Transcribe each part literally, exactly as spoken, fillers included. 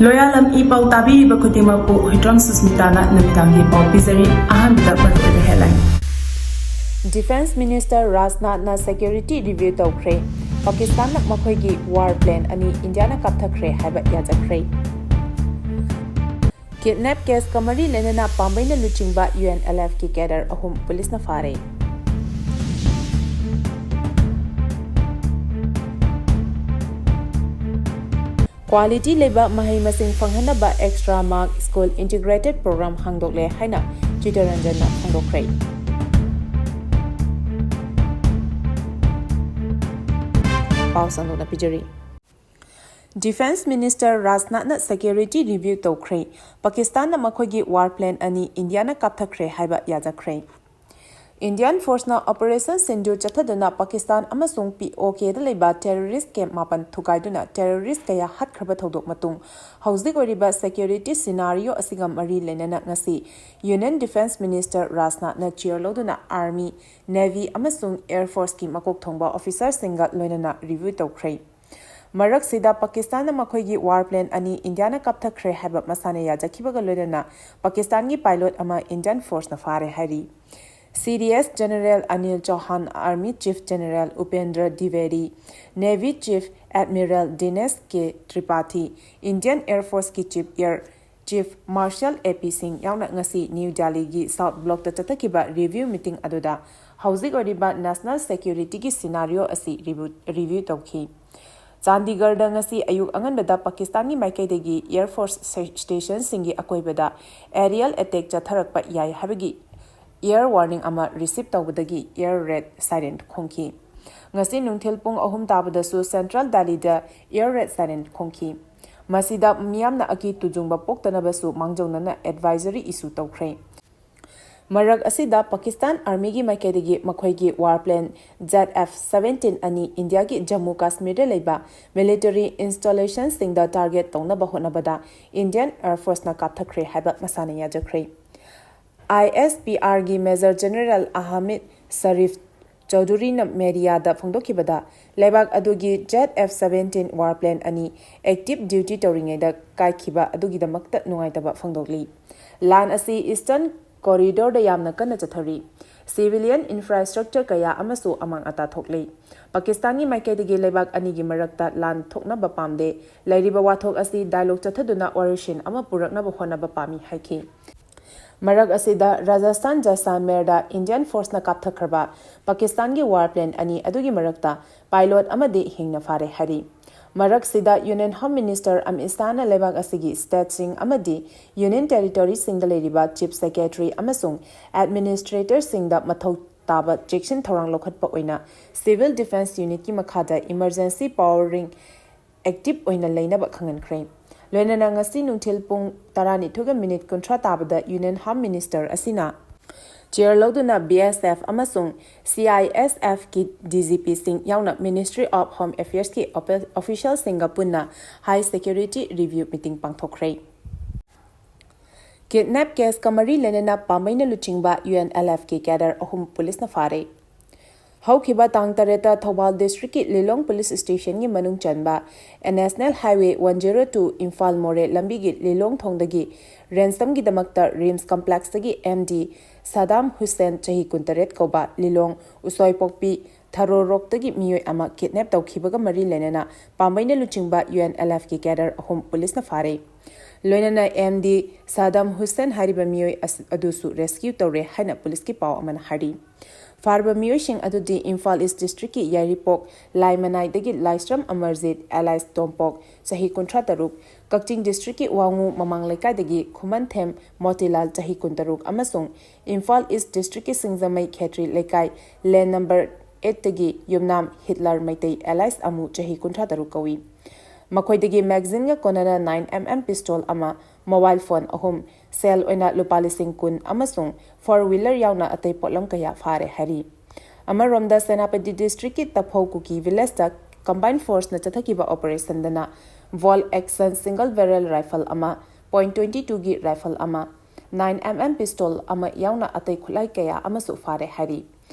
ꯂꯣꯌꯥꯂꯝ E ꯄꯥꯎ ꯇꯥꯕꯤꯔꯤꯕ ꯈꯨꯗꯤꯡꯃꯛꯄꯨ ꯍꯨꯏꯗ꯭ꯔꯣꯝ ꯁꯨꯁꯃꯤꯇꯥꯅ ꯅꯨꯃꯤꯗꯥꯡꯒꯤ ꯄꯥꯎ ꯄꯤꯖꯔꯤ꯫ ꯑꯍꯥꯟꯕꯗ ꯃꯔꯨꯑꯣꯏꯕ headline꯫ Defence Minister ꯔꯥꯖꯅꯥꯊꯅ security review ꯇꯧꯈ꯭ꯔꯦ꯫ ꯄꯥꯀꯤꯁꯇꯥꯟꯅ ꯃꯈꯣꯏꯒꯤ war plane ꯑꯅꯤ ꯏꯟꯗꯤꯌꯥꯅ ꯀꯥꯞꯊꯈ꯭ꯔꯦ ꯍꯥꯏꯕ ꯌꯥꯖꯈ꯭ꯔꯦ꯫ Kidnap case ꯀ ꯃꯔꯤ ꯂꯩꯅꯅ ꯄꯥꯝꯕꯩꯅ ꯂꯨꯆꯤꯡꯕ UNLF ꯀꯤ cadre ꯑꯍꯨꯝ ꯄꯨꯂꯤꯁꯅ ꯐꯥꯔꯦ꯫ Quality ꯂꯩꯕ ꯃꯍꯩ ꯃꯁꯤꯡ ꯐꯪꯍꯟꯅꯕ extra mark school integrated program ꯍꯥꯡꯗꯣꯛꯂꯦ ꯍꯥꯏꯅ ꯆꯤꯇꯔꯟꯖꯟꯅ ꯐꯣꯡꯗꯣꯛꯈ꯭ꯔꯦ꯫ ꯄꯥꯎ ꯁꯟꯗꯣꯛꯅ ꯄꯤꯖꯔꯤ꯫ Defence Minister ꯔꯥꯖꯅꯥꯊꯅ security review ꯇꯧꯈ꯭ꯔꯦ꯫ ꯄꯥꯀꯤꯁꯇꯥꯟꯅ ꯃꯈꯣꯏꯒꯤ war plane ꯑꯅꯤ ꯏꯟꯗꯤꯌꯥꯅ ꯀꯥꯞꯊꯈ꯭ꯔꯦ ꯍꯥꯏꯕ ꯌꯥꯖꯈ꯭ꯔꯦ꯫ Indian force ꯅ Operation Sindoor ꯆꯠꯊꯗꯨꯅ ꯄꯥꯀꯤꯁꯇꯥꯟ ꯑꯃꯁꯨꯡ POK ꯗ ꯂꯩꯕ terrorist camp ꯃꯥꯄꯟ ꯊꯨꯒꯥꯏꯗꯨꯅ terrorist ꯀꯌꯥ ꯍꯥꯠꯈ꯭ꯔꯕ ꯊꯧꯗꯣꯛ ꯃꯇꯨꯡ, ꯍꯧꯖꯤꯛ ꯑꯣꯏꯔꯤꯕ security scenario ꯑꯁꯤꯒ ꯃꯔꯤ ꯂꯩꯅꯅ ꯉꯁꯤ Union Defence Minister ꯔꯥꯖꯅꯥꯊꯅ chair ꯂꯧꯗꯨꯅ Army, Navy ꯑꯃꯁꯨꯡ Air Force ꯀꯤ ꯃꯀꯣꯛ ꯊꯣꯡꯕ officer ꯁꯤꯡꯒ ꯂꯣꯏꯅꯅ review ꯇꯧꯈ꯭ꯔꯦ꯫ ꯃꯔꯛꯁꯤꯗ ꯄꯥꯀꯤꯁꯇꯥꯟꯅ ꯃꯈꯣꯏꯒꯤ war plane ꯑꯅꯤ ꯏꯟꯗꯤꯌꯥꯅ ꯀꯥꯞꯊꯈ꯭ꯔꯦ ꯍꯥꯏꯕ ꯃꯁꯥꯅ ꯌꯥꯖꯈꯤꯕꯒ ꯂꯣꯏꯅꯅ ꯄꯥꯀꯤꯁꯇꯥꯟꯒꯤ pilot ꯑꯃ Indian force ꯅ ꯐꯥꯔꯦ ꯍꯥꯏꯔꯤ꯫ CDS General Anil Chauhan, Army Chief General Upendra Dwivedi, Navy Chief Admiral Dinesh K Tripathi, Indian Air Force ꯀꯤ Chief Air Chief Marshal A P Singh ꯌꯥꯎꯅ ꯉꯁꯤ New Delhi ꯒꯤ South Block ꯇ ꯆꯠꯊꯈꯤꯕ review meeting ꯑꯗꯨꯗ ꯍꯧꯖꯤꯛ ꯑꯣꯏꯔꯤꯕ national security ꯒꯤ scenario ꯑꯁꯤ review, review ꯇꯧꯈꯤ꯫ ꯆꯥꯟꯗꯤꯒꯔꯗ ꯉꯁꯤ ꯑꯌꯨꯛ ꯑꯉꯟꯕꯗ ꯄꯥꯀꯤꯁꯇꯥꯟꯒꯤ ꯃꯥꯏꯀꯩꯗꯒꯤ Air Force ꯁꯦ-, station ꯁꯤꯡꯒꯤ ꯑꯀꯣꯏꯕꯗ aerial attack ꯆꯠꯊꯔꯛꯄ ꯌꯥꯏ ꯍꯥꯏꯕꯒꯤ air warning ꯑꯃ receive ꯇꯧꯕꯗꯒꯤ air raid siren ꯈꯣꯡꯈꯤ꯫ ꯉꯁꯤ ꯅꯨꯡꯊꯤꯜ ꯄꯨꯡ ꯑꯍꯨꯝ ꯇꯥꯕꯗꯁꯨ Central Delhi ꯗ air raid siren ꯈꯣꯡꯈꯤ꯫ ꯃꯁꯤꯗ ꯃꯤꯌꯥꯝꯅ ꯑꯀꯤ ꯇꯨꯖꯨꯡꯕ ꯄꯣꯛꯇꯅꯕꯁꯨ ꯃꯥꯡꯖꯧꯅꯅ advisory issue ꯇꯧꯈ꯭ꯔꯦ꯫ ꯃꯔꯛ ꯑꯁꯤꯗ ꯄꯥꯀꯤꯁꯇꯥꯟ Army ꯒꯤ ꯃꯥꯏꯀꯩꯗꯒꯤ ꯃꯈꯣꯏꯒꯤ war plane Z F seventeen ꯑꯅꯤ ꯏꯟꯗꯤꯌꯥꯒꯤ ꯖꯝꯃꯨ ꯀꯥꯁꯃꯤꯔꯗ ꯂꯩꯕ military installation ꯁꯤꯡꯗ target ꯇꯧꯅꯕ ꯍꯣꯠꯅꯕꯗ Indian Air Force ꯅ ꯀꯥꯞꯊꯈ꯭ꯔꯦ ꯍꯥꯏꯕ ꯃꯁꯥꯅ ꯌꯥꯖꯈ꯭ꯔꯦ꯫ I S P R ꯒꯤ Major General ꯑꯍꯃꯤꯗ ꯁꯔꯤꯐ ꯆꯧꯙꯨꯔꯤꯅ ꯃꯦꯗꯤꯌꯥꯗ ꯐꯣꯡꯗꯣꯛꯈꯤꯕꯗ, ꯂꯩꯕꯥꯛ ꯑꯗꯨꯒꯤ Z F seventeen warplane ꯑꯅꯤ ꯑꯦꯛꯇꯤꯚ ꯗ꯭ꯌꯨꯇꯤ ꯇꯧꯔꯤꯉꯩꯗ ꯀꯥꯏꯈꯤꯕ ꯑꯗꯨꯒꯤꯗꯃꯛꯇ ꯅꯨꯡꯉꯥꯏꯇꯕ ꯐꯣꯡꯗꯣꯛꯂꯤ꯫ ꯂꯥꯟ ꯑꯁꯤ ꯏꯁꯇꯔꯟ ꯀꯣꯔꯤꯗꯣꯔꯗ ꯌꯥꯝꯅ ꯀꯟꯅ ꯆꯠꯊꯔꯤ꯫ ꯁꯤꯚꯤꯂꯤꯌꯟ ꯏꯟꯐ꯭ꯔꯥꯁ꯭ꯇ꯭ꯔꯛꯆꯔ ꯀꯌꯥ ꯑꯃꯁꯨ ꯑꯃꯥꯡ ꯑꯇꯥ ꯊꯣꯛꯂꯤ꯫ ꯄꯥꯀꯤꯁꯇꯥꯟꯒꯤ ꯃꯥꯏꯀꯩꯗꯒꯤ ꯂꯩꯕꯥꯛ ꯑꯅꯤꯒꯤ ꯃꯔꯛꯇ ꯂꯥꯟ ꯊꯣꯛꯅꯕ ꯄꯥꯝꯗꯦ꯫ ꯂꯩꯔꯤꯕ ꯋꯥꯊꯣꯛ ꯑꯁꯤ ꯗꯥꯏꯂꯣꯒ ꯆꯠꯊꯗꯨꯅ ꯋꯥꯔꯣꯏꯁꯤꯟ ꯑꯃ ꯄꯨꯔꯛꯅꯕ ꯍꯣꯠꯅꯕ ꯄꯥꯝꯃꯤ ꯍꯥꯏꯈꯤ꯫ ꯃꯔꯛ ꯑꯁꯤꯗ, ꯔꯥꯖꯁꯊꯥꯟ ꯖꯥꯏꯁꯥꯜꯃꯦꯔꯗ ꯏꯟꯗꯤꯌꯟ ꯐꯣꯔꯁꯅ ꯀꯥꯞꯊꯈ꯭ꯔꯕ ꯄꯥꯀꯤꯁꯇꯥꯟꯒꯤ ꯋꯥꯔ ꯄ꯭ꯂꯦꯟ ꯑꯅꯤ ꯑꯗꯨꯒꯤ ꯃꯔꯛꯇ ꯄꯥꯏꯂꯣꯠ ꯑꯃꯗꯤ ꯍꯤꯡꯅ ꯐꯥꯔꯦ ꯍꯥꯏꯔꯤ꯫ ꯃꯔꯛꯁꯤꯗ, ꯌꯨꯅꯤꯌꯟ ꯍꯣꯝ ꯃꯤꯅꯤꯁꯇꯔ ꯑꯃꯤꯠ ꯁꯥꯍꯅ ꯂꯩꯕꯥꯛ ꯑꯁꯤꯒꯤ ꯁ꯭ꯇꯦꯠꯁꯤꯡ ꯑꯃꯗꯤ ꯌꯨꯅꯤꯌꯟ ꯇꯦꯔꯤꯇꯣꯔꯤꯁꯤꯡꯗ ꯂꯩꯔꯤꯕ ꯆꯤꯐ ꯁꯦꯀ꯭ꯔꯦꯇꯔꯤ ꯑꯃꯁꯨꯡ ꯑꯦꯗꯃꯤꯅꯤꯁꯇ꯭ꯔꯦꯇꯔꯁꯤꯡꯗ ꯃꯊꯧ ꯇꯥꯕ ꯆꯦꯛꯁꯤꯟ ꯊꯧꯔꯥꯡ ꯂꯧꯈꯠꯄ ꯑꯣꯏꯅ ꯁꯤꯚꯤꯜ ꯗꯤꯐꯦꯟꯁ ꯌꯨꯅꯤꯠꯀꯤ ꯃꯈꯥꯗ ꯏꯃꯔꯖꯦꯟꯁꯤ ꯄꯥꯋꯔꯤꯡ ꯑꯦꯛꯇꯤꯚ ꯑꯣꯏꯅ ꯂꯩꯅꯕ ꯈꯪꯍꯟꯈ꯭ꯔꯦ꯫ ꯂꯣꯏꯅꯅ ꯉꯁꯤ ꯅꯨꯡꯊꯤꯜ ꯄꯨꯡ ꯇꯔꯥꯅꯤꯊꯣꯏꯒ ꯃꯤꯅꯤꯠ ꯀꯨꯟꯊ꯭ꯔꯥ ꯇꯥꯕꯗ ꯌꯨꯅꯤꯌꯟ ꯍꯣꯝ ꯃꯤꯅꯤꯁꯇꯔ ꯑꯁꯤꯅ ꯆꯦꯌꯔ ꯂꯧꯗꯨꯅ ꯕꯤ ꯑꯦꯁ ꯑꯦꯐ ꯑꯃꯁꯨꯡ ꯁꯤ ꯑꯥꯏ ꯑꯦꯁ ꯑꯦꯐꯀꯤ ꯗꯤ ꯖꯤ ꯄꯤꯁꯤꯡ ꯌꯥꯎꯅ ꯃꯤꯅꯤꯁꯇ꯭ꯔꯤ ꯑꯣꯐ ꯍꯣꯝ ꯑꯦꯐꯤꯌꯔꯁꯀꯤ ꯑꯣꯐꯤꯁꯤꯌꯦꯜꯁꯤꯡꯒ ꯄꯨꯟꯅ ꯍꯥꯏ ꯁꯦꯀ꯭ꯌꯨꯔꯤꯇꯤ ꯔꯤꯚ꯭ꯌꯨ ꯃꯤꯇꯤꯡ ꯄꯥꯡꯊꯣꯛꯈ꯭ꯔꯦ꯫ ꯀꯤꯗꯅꯦꯞ ꯀꯦꯁꯀ ꯃꯔꯤ ꯂꯩꯅꯅ ꯄꯥꯝꯕꯩꯅ ꯂꯨꯆꯤꯡꯕ ꯌꯨ ꯑꯦꯟ ꯑꯦꯜ ꯑꯦꯐꯀꯤ ꯀꯦꯗꯔ ꯑꯍꯨꯝ ꯄꯨꯂꯤꯁꯅ ꯐꯥꯔꯦ꯫ ꯍꯧꯈꯤꯕ ꯇꯥꯡ ꯇꯔꯦꯠꯇ ꯊꯧꯕꯥꯜ ꯗꯤꯁꯇ꯭ꯔꯤꯛꯀꯤ ꯂꯤꯂꯣꯡ ꯄꯨꯂꯤꯁ ꯁ꯭ꯇꯦꯁꯟꯒꯤ ꯃꯅꯨꯡ ꯆꯟꯕ national highway one zero two Imphal ꯃꯣꯔꯦ ꯂꯝꯕꯤꯒꯤ ꯂꯤꯂꯣꯡ ꯊꯣꯡꯗꯒꯤ ꯔꯦꯟꯁꯝꯒꯤꯗꯃꯛꯇ ꯔꯤꯝꯁ ꯀꯝꯄ꯭ꯂꯦꯛꯁꯇꯒꯤ ꯑꯦꯝ ꯗꯤ ꯁꯗꯥꯝ ꯍꯨꯁꯦꯟ, ꯆꯍꯤ ꯀꯨꯟꯇꯔꯦꯠ ꯀꯧꯕ, ꯂꯤꯂꯣꯡ ꯎꯁꯣꯏꯄꯣꯛꯄꯤ ꯊꯔꯣꯔꯣꯛꯇꯒꯤ ꯃꯤꯑꯣꯏ ꯑꯃ ꯀꯤꯗꯅꯦꯞ ꯇꯧꯈꯤꯕꯒ ꯃꯔꯤ ꯂꯩꯅꯅ ꯄꯥꯝꯕꯩꯅ ꯂꯨꯆꯤꯡꯕ ꯌꯨ ꯑꯦꯟ ꯑꯦꯜ ꯑꯦꯐꯀꯤ ꯀꯦꯗꯔ ꯑꯍꯨꯝ ꯄꯨꯂꯤꯁꯅ ꯐꯥꯔꯦ꯫ ꯂꯣꯏꯅꯅ ꯑꯦꯝ ꯗꯤ ꯁꯗꯥꯝ ꯍꯨꯁꯦꯟ ꯍꯥꯏꯔꯤꯕ ꯃꯤꯑꯣꯏ ꯑꯁ-, ꯑꯗꯨꯁꯨ ꯔꯦꯁꯀ꯭ꯌꯨ ꯇꯧꯔꯦ ꯍꯥꯏꯅ ꯄꯨꯂꯤꯁꯀꯤ ꯄꯥꯎ ꯑꯃꯅ ꯍꯥꯏꯔꯤ꯫ ꯐꯥꯔꯕ ꯃꯤꯑꯣꯏꯁꯤꯡ ꯑꯗꯨꯗꯤ ꯏꯝꯐꯥꯜ ꯏꯁ ꯗꯤꯁꯇ꯭ꯔꯤꯛꯀꯤ ꯌꯥꯏꯔꯤꯄꯣꯛ ꯂꯥꯏꯃꯅꯥꯏꯗꯒꯤ ꯂꯥꯏꯁ꯭ꯔꯝ ꯑꯃꯔꯖꯤꯠ ꯑꯦꯂꯥꯏꯁ ꯇꯣꯝꯄꯣꯛ, ꯆꯍꯤ ꯀꯨꯟꯊ꯭ꯔꯥ ꯇꯔꯨꯛ, ꯀꯛꯆꯤꯡ ꯗꯤꯁꯇ꯭ꯔꯤꯛꯀꯤ ꯋꯥꯉꯨ ꯃꯃꯥꯡ ꯂꯩꯀꯥꯏꯗꯒꯤ ꯈꯨꯃꯟꯊꯦꯝ ꯃꯣꯇꯤꯂꯥꯜ, ꯆꯍꯤ ꯀꯨꯟꯇꯔꯨꯛ, ꯑꯃꯁꯨꯡ ꯏꯝꯐꯥꯜ ꯏꯁ ꯗꯤꯁꯇ꯭ꯔꯤꯛꯀꯤ ꯁꯤꯡꯖꯃꯩ ꯈꯦꯇ꯭ꯔꯤ ꯂꯩꯀꯥꯏ ꯂꯦꯟ ꯅꯝꯕꯔ ꯑꯩꯠꯇꯒꯤ ꯌꯨꯝꯅꯥꯝ ꯍꯤꯠꯂꯔ ꯃꯩꯇꯩ ꯑꯦꯂꯥꯏꯁ ꯑꯃꯨ, ꯆꯍꯤ ꯀꯨꯟꯊ꯭ꯔꯥ ꯇꯔꯨꯛ ꯀꯧꯏ꯫ ꯃꯈꯣꯏꯗꯒꯤ ꯃꯦꯒꯥꯖꯤꯟꯒ ꯀꯣꯟꯅꯅ ꯅꯥꯏꯟ ꯑꯦꯝ ꯑꯦꯝ ꯄꯤꯁꯇꯣꯜ ꯑꯃ, ꯃꯣꯕꯥꯏꯜ ꯐꯣꯟ ꯑꯍꯨꯝ, ꯁꯦꯜ ꯑꯣꯏꯅ ꯂꯨꯄꯥ ꯂꯤꯁꯤꯡ ꯀꯨꯟ ꯑꯃꯁꯨꯡ ꯐꯣꯔ ꯋꯤꯂꯔ ꯌꯥꯎꯅ ꯑꯇꯩ ꯄꯣꯠꯂꯝ ꯀꯌꯥ ꯐꯥꯔꯦ ꯍꯥꯏꯔꯤ꯫ ꯑꯃꯔꯣꯝꯗ, ꯁꯦꯅꯥꯄꯇꯤ ꯗꯤꯁꯇ꯭ꯔꯤꯛꯀꯤ ꯇꯐꯧ ꯀꯨꯀꯤ ꯚꯤꯂꯦꯖꯇ ꯀꯝꯕꯥꯏꯟ ꯐꯣꯔꯁꯅ ꯆꯠꯊꯈꯤꯕ ꯑꯣꯄꯔꯦꯁꯟꯗꯅ ꯕꯣꯜ ꯑꯦꯛꯁꯟ ꯁꯤꯡꯒꯜ ꯕꯦꯔꯦꯜ ꯔꯥꯏꯐꯜ ꯑꯃ, ꯄꯣꯏꯟ ꯇ꯭ꯋꯦꯟꯇꯤ ꯇꯨꯒꯤ ꯔꯥꯏꯐꯜ ꯑꯃ, ꯅꯥꯏꯟ ꯑꯦꯝ ꯑꯦꯝ ꯄꯤꯁꯇꯣꯜ ꯑꯃ ꯌꯥꯎꯅ ꯑꯇꯩ ꯈꯨꯠꯂꯥꯏ ꯀꯌꯥ ꯑꯃꯁꯨ ꯐꯥꯔꯦ ꯍꯥꯏꯔꯤ꯫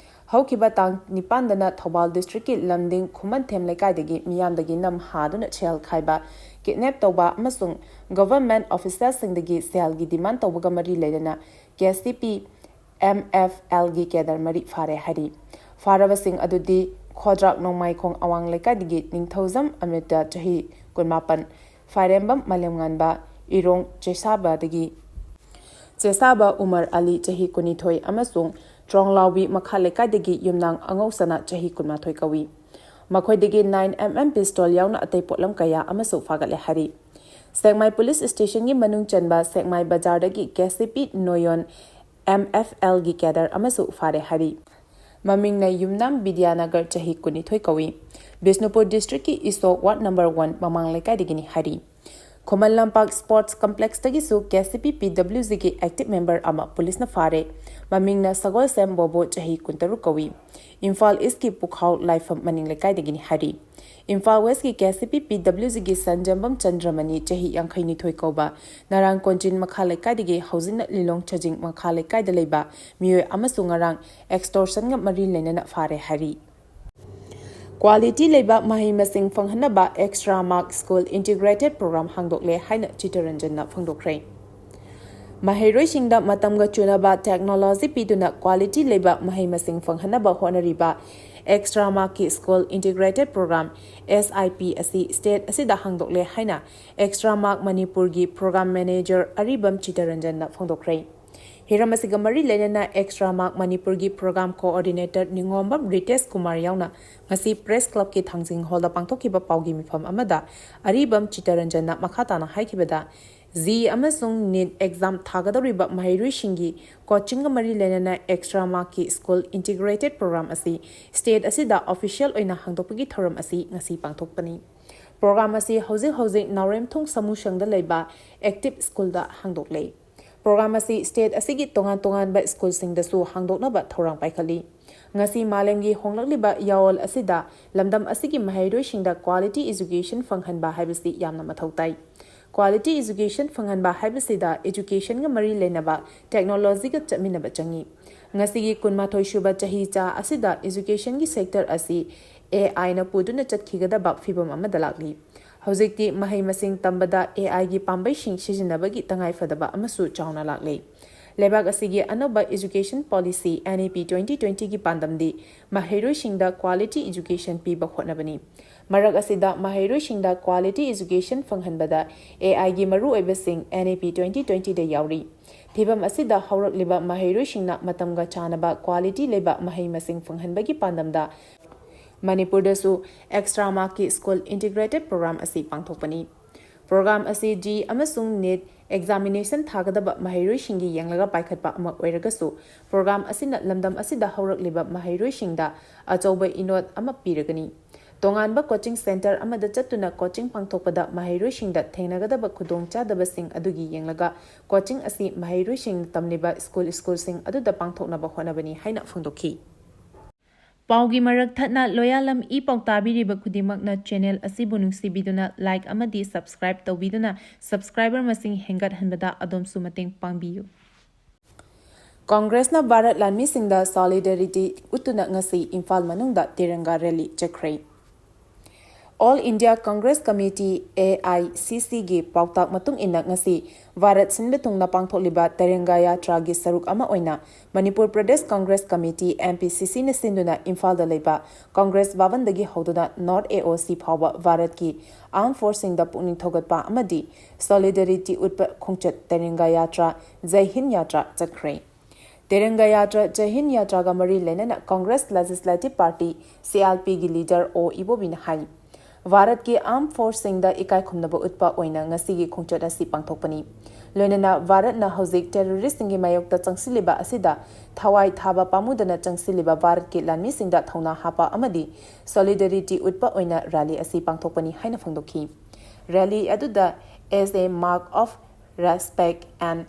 ꯍꯧꯈꯤꯕ ꯇꯥꯡ ꯅꯤꯄꯥꯟꯗꯅ ꯊꯧꯕꯥꯜ districtꯀꯤ ꯂꯝꯗꯤꯡ ꯈꯨꯃꯟꯊꯦꯝ ꯂꯩꯀꯥꯏꯗꯒꯤ ꯃꯤꯌꯥꯝꯗꯒꯤ ꯅꯝ ꯍꯥꯗꯨꯅ ꯁꯦꯜ ꯈꯥꯏꯕ, kidnap ꯇꯧꯕ ꯑꯃꯁꯨꯡ government officialꯁꯤꯡꯗꯒꯤ ꯁꯦꯜꯒꯤ demand ꯇꯧꯕꯒ ꯃꯔꯤ ꯂꯩꯅꯅ KCP MFLꯒꯤ cadre ꯃꯔꯤ ꯐꯥꯔꯦ ꯍꯥꯏꯔꯤ꯫ ꯐꯥꯔꯕꯁꯤꯡ ꯑꯗꯨꯗꯤ ꯈꯣꯗ꯭ꯔꯥꯛ ꯅꯣꯡꯃꯥꯏꯈꯣꯡ ꯑꯋꯥꯡ ꯂꯩꯀꯥꯏꯗꯒꯤ ꯅꯤꯡꯊꯧꯖꯝ ꯑꯃ꯭ꯔꯤꯇ ꯆꯍꯤ ꯀꯨꯟꯃꯥꯄꯟ, ꯐꯥꯏꯔꯦꯝꯕꯝ ꯃꯥꯂꯦꯝꯉꯥꯟꯕ ꯏꯔꯣꯡ ꯆꯦꯁꯥꯕꯗꯒꯤ ꯆꯦꯁꯥꯕ ꯎꯃꯔ ꯑꯂꯤ ꯆꯍꯤ ꯀꯨꯟꯅꯤꯊꯣꯏ ꯑꯃꯁꯨꯡ ꯇ꯭ꯔꯣꯡꯂꯥꯎꯕꯤ ꯃꯈꯥ ꯂꯩꯀꯥꯏꯗꯒꯤ ꯌꯨꯝꯅꯥꯡ ꯑꯉꯧꯁꯅꯥ ꯆꯍꯤ ꯀꯨꯟꯃꯥꯊꯣꯏ ꯀꯧꯏ꯫ ꯃꯈꯣꯏꯗꯒꯤ nine MM pistol ꯌꯥꯎꯅ ꯑꯇꯩ ꯄꯣꯠꯂꯝ ꯀꯌꯥ ꯑꯃꯁꯨ ꯐꯥꯒꯠꯂꯦ ꯍꯥꯏꯔꯤ꯫ ꯁꯦꯛꯃꯥꯏ police stationꯒꯤ ꯃꯅꯨꯡ ꯆꯟꯕ ꯁꯦꯛꯃꯥꯏ ꯕꯖꯥꯔꯗꯒꯤ KCP ꯅꯣꯌꯣꯟ MFLꯒꯤ cadre ꯑꯃꯁꯨ ꯐꯥꯔꯦ ꯍꯥꯏꯔꯤ꯫ ꯃꯃꯤꯡꯅ ꯌꯨꯝꯅꯥꯝ ꯕꯤꯗ꯭ꯌꯥꯅꯒꯔ ꯆꯍꯤ ꯀꯨꯟꯅꯤꯊꯣꯏ ꯀꯧꯏ꯫ ꯕꯤꯁꯅꯨꯄꯨꯔ districtꯀꯤ ꯏꯁꯣꯛ ward number one ꯃꯃꯥꯡ ꯂꯩꯀꯥꯏꯗꯒꯤꯅꯤ ꯍꯥꯏꯔꯤ꯫ Khuman Lampak sports complexꯇꯒꯤꯁꯨ KCP PWGꯒꯤ active member ꯑꯃ policeꯅ ꯐꯥꯔꯦ꯫ ꯃꯃꯤꯡꯅ ꯁꯒꯣꯜꯁꯦꯝ ꯕꯣꯕꯣ ꯆꯍꯤ ꯀꯨꯟꯇꯔꯨꯛ ꯀꯧꯏ꯫ ꯏꯝꯐꯥꯜ Eastꯀꯤ ꯄꯨꯈꯥꯎ ꯂꯥꯏꯐꯝ ꯃꯅꯤꯡ ꯂꯩꯀꯥꯏꯗꯒꯤꯅꯤ ꯍꯥꯏꯔꯤ꯫ ꯏꯝꯐꯥꯜ Westꯀꯤ KCP PWGꯒꯤ ꯁꯟꯖꯦꯝꯕꯝ ꯆꯟꯗ꯭ꯔꯃꯅꯤ ꯆꯍꯤ ꯌꯥꯡꯈꯩ ꯅꯤꯊꯣꯏ ꯀꯧꯕ ꯅꯔꯥꯡ ꯀꯣꯟꯖꯤꯟ ꯃꯈꯥ ꯂꯩꯀꯥꯏꯗꯒꯤ ꯍꯧꯖꯤꯛꯅ ꯂꯤꯂꯣꯡ ꯆꯖꯤꯡ ꯃꯈꯥ ꯂꯩꯀꯥꯏꯗ ꯂꯩꯕ ꯃꯤꯑꯣꯏ ꯑꯃꯁꯨ ꯉꯔꯥꯡ extortionꯒ ꯃꯔꯤ ꯂꯩꯅꯅ ꯐꯥꯔꯦ ꯍꯥꯏꯔꯤ꯫ Quality ꯂꯩꯕ ꯃꯍꯩ ꯃꯁꯤꯡ ꯐꯪꯍꯟꯅꯕ extra mark school integrated program ꯍꯥꯡꯗꯣꯛꯂꯦ ꯍꯥꯏꯅ ꯆꯤꯇꯔꯟꯖꯟꯅ ꯐꯣꯡꯗꯣꯛꯈ꯭ꯔꯦ꯫ ꯃꯍꯩꯔꯣꯏꯁꯤꯡꯗ ꯃꯇꯝꯒ ꯆꯨꯅꯕ technology ꯄꯤꯗꯨꯅ quality ꯂꯩꯕ ꯃꯍꯩ ꯃꯁꯤꯡ ꯐꯪꯍꯟꯅꯕ ꯍꯣꯠꯅꯔꯤꯕ extra markꯀꯤ school integrated program, SIP, ꯑꯁꯤ state ꯑꯁꯤꯗ ꯍꯥꯡꯗꯣꯛꯂꯦ ꯍꯥꯏꯅ extra mark ꯃꯅꯤꯄꯨꯔꯒꯤ program manager ꯑꯔꯤꯕꯝ ꯆꯤꯇꯔꯟꯖꯟꯅ ꯐꯣꯡꯗꯣꯛꯈ꯭ꯔꯦ꯫ ꯍꯤꯔꯝ ꯑꯁꯤꯒ ꯃꯔꯤ ꯂꯩꯅꯅ extra mark ꯃꯅꯤꯄꯨꯔꯒꯤ program coordinator ꯅꯤꯉꯣꯝꯕꯝ ꯔꯤꯇꯦꯁ ꯀꯨꯃꯥꯔ ꯌꯥꯎꯅ ꯉꯁꯤ press clubꯀꯤ ꯊꯥꯡꯖꯤꯡ hallꯗ ꯄꯥꯡꯊꯣꯛꯈꯤꯕ ꯄꯥꯎꯒꯤ ꯃꯤꯐꯝ ꯑꯃꯗ ꯑꯔꯤꯕꯝ ꯆꯤꯇꯔꯟꯖꯟꯅ ꯃꯈꯥ ꯇꯥꯅ ꯍꯥꯏꯈꯤꯕꯗ, JEE ꯑꯃꯁꯨꯡ NEET exam ꯊꯥꯒꯗꯧꯔꯤꯕ ꯃꯍꯩꯔꯣꯏꯁꯤꯡꯒꯤ coachingꯒ ꯃꯔꯤ ꯂꯩꯅꯅ extra markꯀꯤ school integrated program ꯑꯁꯤ state ꯑꯁꯤꯗ official ꯑꯣꯏꯅ ꯍꯥꯡꯗꯣꯛꯄꯒꯤ ꯊꯧꯔꯝ ꯑꯁꯤ ꯉꯁꯤ ꯄꯥꯡꯊꯣꯛꯄꯅꯤ꯫ Program ꯑꯁꯤ ꯍꯧꯖꯤꯛ ꯍꯧꯖꯤꯛ ꯅꯥꯎꯔꯦꯝꯊꯣꯡ ꯁꯃꯨꯁꯪꯗ ꯂꯩꯕ active schoolꯗ ꯍꯥꯡꯗꯣꯛꯂꯦ꯫ Program ꯑꯁꯤ state ꯑꯁꯤꯒꯤ ꯇꯣꯉꯥꯟ ꯇꯣꯉꯥꯟꯕ schoolꯁꯤꯡꯗꯁꯨ ꯍꯥꯡꯗꯣꯛꯅꯕ ꯊꯧꯔꯥꯡ ꯄꯥꯏꯈꯠꯂꯤ꯫ ꯉꯁꯤ ꯃꯥꯂꯦꯝꯒꯤ ꯍꯣꯡꯂꯛꯂꯤꯕ ꯌꯥꯑꯣꯜ ꯑꯁꯤꯗ ꯂꯝꯗꯝ ꯑꯁꯤꯒꯤ ꯃꯍꯩꯔꯣꯏꯁꯤꯡꯗ quality education ꯐꯪꯍꯟꯕ ꯍꯥꯏꯕꯁꯤ ꯌꯥꯝꯅ ꯃꯊꯧ ꯇꯥꯏ꯫ Quality education ꯐꯪꯍꯟꯕ ꯍꯥꯏꯕꯁꯤꯗ educationꯒ ꯃꯔꯤ ꯂꯩꯅꯕ technologyꯒ ꯆꯠꯃꯤꯟꯅꯕ ꯆꯪꯏ꯫ ꯉꯁꯤꯒꯤ ꯀꯨꯟꯃꯥꯊꯣꯏ ꯁꯨꯕ ꯆꯍꯤ ꯆꯥ ꯑꯁꯤꯗ educationꯒꯤ sector ꯑꯁꯤ AIꯅ ꯄꯨꯗꯨꯅ ꯆꯠꯈꯤꯒꯗꯕ ꯐꯤꯕꯝ ꯑꯃꯗ ꯂꯥꯛꯂꯤ꯫ ꯍꯧꯖꯤꯛꯇꯤ ꯃꯍꯩ ꯃꯁꯤꯡ ꯇꯝꯕꯗ AIꯒꯤ ꯄꯥꯝꯕꯩꯁꯤꯡ ꯁꯤꯖꯤꯟꯅꯕꯒꯤ ꯇꯉꯥꯏꯐꯗꯕ ꯑꯃꯁꯨ ꯆꯥꯎꯅ ꯂꯥꯛꯂꯦ꯫ ꯂꯩꯕꯥꯛ ꯑꯁꯤꯒꯤ ꯑꯅꯧꯕ education policy NEP twenty twentyꯒꯤ ꯄꯥꯟꯗꯝꯗꯤ ꯃꯍꯩꯔꯣꯏꯁꯤꯡꯗ quality education ꯄꯤꯕ ꯍꯣꯠꯅꯕꯅꯤ꯫ ꯃꯔꯛ ꯑꯁꯤꯗ ꯃꯍꯩꯔꯣꯏꯁꯤꯡꯗ quality education ꯐꯪꯍꯟꯕꯗ AIꯒꯤ ꯃꯔꯨꯑꯣꯏꯕꯁꯤꯡ NEP twenty twentyꯗ ꯌꯥꯎꯔꯤ꯫ ꯐꯤꯕꯝ ꯑꯁꯤꯗ ꯍꯧꯔꯛꯂꯤꯕ ꯃꯍꯩꯔꯣꯏꯁꯤꯡꯅ ꯃꯇꯝꯒ ꯆꯥꯟꯅꯕ quality ꯂꯩꯕ ꯃꯍꯩ ꯃꯁꯤꯡ ꯐꯪꯍꯟꯕꯒꯤ ꯄꯥꯟꯗꯝꯗ ꯃꯅꯤꯄꯨꯔꯗꯁꯨ extra markꯀꯤ school integrated program ꯑꯁꯤ ꯄꯥꯡꯊꯣꯛꯄꯅꯤ꯫ Program ꯑꯁꯤ JEE ꯑꯃꯁꯨꯡ NEET examination ꯊꯥꯒꯗꯕ ꯃꯍꯩꯔꯣꯏꯁꯤꯡꯒꯤ ꯌꯦꯡꯂꯒ ꯄꯥꯏꯈꯠꯄ ꯑꯃ ꯑꯣꯏꯔꯒꯁꯨ, program ꯑꯁꯤꯅ ꯂꯝꯗꯝ ꯑꯁꯤꯗ ꯍꯧꯔꯛꯂꯤꯕ ꯃꯍꯩꯔꯣꯏꯁꯤꯡꯗ ꯑꯆꯧꯕ ꯏꯅꯣꯠ ꯑꯃ ꯄꯤꯔꯒꯅꯤ꯫ ꯇꯣꯉꯥꯟꯕ coaching centre ꯑꯃꯗ ꯆꯠꯇꯨꯅ coaching ꯄꯥꯡꯊꯣꯛꯄꯗ ꯃꯍꯩꯔꯣꯏꯁꯤꯡꯗ ꯊꯦꯡꯅꯒꯗꯕ ꯈꯨꯗꯣꯡꯆꯥꯗꯕꯁꯤꯡ ꯑꯗꯨꯒꯤ ꯌꯦꯡꯂꯒ coaching ꯑꯁꯤ ꯃꯍꯩꯔꯣꯏꯁꯤꯡꯅ ꯇꯝꯂꯤꯕ school, schoolꯁꯤꯡ ꯑꯗꯨꯗ ꯄꯥꯡꯊꯣꯛꯅꯕ ꯍꯣꯠꯅꯕꯅꯤ ꯍꯥꯏꯅ ꯐꯣꯡꯗꯣꯛꯈꯤ꯫ ꯄꯥꯎꯒꯤ ꯃꯔꯛ ꯊꯠꯅ ꯂꯣꯌꯥꯂꯝ ꯏ ꯄꯥꯎ ꯇꯥꯕꯤꯔꯤꯕ ꯈꯨꯗꯤꯡꯃꯛꯅ channel ꯑꯁꯤꯕꯨ ꯅꯨꯡꯁꯤꯕꯤꯗꯨꯅ like ꯑꯃꯗꯤ subscribe ꯇꯧꯕꯤꯗꯨꯅ subscriber ꯃꯁꯤꯡ ꯍꯦꯟꯒꯠꯍꯟꯕꯗ ꯑꯗꯣꯝꯁꯨ ꯃꯇꯦꯡ ꯄꯥꯡꯕꯤꯌꯨ꯫ ꯀꯣꯡꯒ꯭ꯔꯦꯁꯅ ꯚꯥꯔꯠ ꯂꯥꯟꯃꯤꯁꯤꯡꯗ solidarity ꯎꯠꯇꯨꯅ ꯉꯁꯤ ꯏꯝꯐꯥꯜ ꯃꯅꯨꯡꯗ ꯇꯤꯔꯪꯒꯥ rally ꯆꯠꯈ꯭ꯔꯦ꯫ All India Congress Committee, AICCꯒꯤ ꯄꯥꯎꯇꯥꯛ ꯃꯇꯨꯡ ꯏꯟꯅ ꯉꯁꯤ ꯚꯥꯔꯠ ꯁꯤꯟꯕ ꯊꯨꯡꯅ ꯄꯥꯡꯊꯣꯛꯂꯤꯕ ꯇꯤꯔꯪꯒꯥ ꯌꯥꯇ꯭ꯔꯥꯒꯤ ꯁꯔꯨꯛ ꯑꯃ ꯑꯣꯏꯅ ꯃꯅꯤꯄꯨꯔ ꯄ꯭ꯔꯗꯦꯁ ꯀꯣꯡꯒ꯭ꯔꯦꯁ ꯀꯃꯤꯇꯤ, MPCCꯅ ꯁꯤꯟꯗꯨꯅ ꯏꯝꯐꯥꯜꯗ ꯂꯩꯕ ꯀꯣꯡꯒ꯭ꯔꯦꯁ ꯚꯕꯟꯗꯒꯤ ꯍꯧꯗꯨꯅ North AOC ꯐꯥꯎꯕ ꯚꯥꯔꯠꯀꯤ armed forceꯁꯤꯡꯗ ꯄꯨꯛꯅꯤꯡ ꯊꯧꯒꯠꯄ ꯑꯃꯗꯤ solidarity ꯎꯠꯄ ꯈꯣꯡꯆꯠ ꯇꯤꯔꯪꯒꯥ ꯌꯥꯇ꯭ꯔꯥ, ꯖꯩ ꯍꯤꯟ ꯌꯥꯇ꯭ꯔꯥ ꯆꯠꯈ꯭ꯔꯦ꯫ ꯇꯤꯔꯪꯒꯥ ꯌꯥꯇ꯭ꯔꯥ, ꯖꯩ ꯍꯤꯟ ꯌꯥꯇ꯭ꯔꯥꯒ ꯃꯔꯤ ꯂꯩꯅꯅ ꯀꯣꯡꯒ꯭ꯔꯦꯁ Legislative Party, CLPꯒꯤ leader ꯑꯣ ꯏꯕꯣꯕꯤꯅ ꯍꯥꯏ, ꯚꯥꯔꯠꯀꯤ armed forceꯁꯤꯡꯗ ꯏꯀꯥꯏ ꯈꯨꯝꯅꯕ ꯎꯠꯄ ꯑꯣꯏꯅ ꯉꯁꯤꯒꯤ ꯈꯣꯡꯆꯠ ꯑꯁꯤ ꯄꯥꯡꯊꯣꯛꯄꯅꯤ꯫ ꯂꯣꯏꯅꯅ ꯚꯥꯔꯠꯅ ꯍꯧꯖꯤꯛ terroristꯁꯤꯡꯒꯤ ꯃꯥꯌꯣꯛꯇ ꯆꯪꯁꯤꯜꯂꯤꯕ ꯑꯁꯤꯗ ꯊꯋꯥꯏ ꯊꯥꯕ ꯄꯥꯝꯃꯨꯗꯅ ꯆꯪꯁꯤꯜꯂꯤꯕ ꯚꯥꯔꯠꯀꯤ ꯂꯥꯟꯃꯤꯁꯤꯡꯗ ꯊꯧꯅꯥ ꯍꯥꯞꯄ ꯑꯃꯗꯤ solidarity ꯎꯠꯄ ꯑꯣꯏꯅ rally ꯑꯁꯤ ꯄꯥꯡꯊꯣꯛꯄꯅꯤ ꯍꯥꯏꯅ ꯐꯣꯡꯗꯣꯛꯈꯤ꯫ Rally ꯑꯗꯨꯗ as a mark of respect and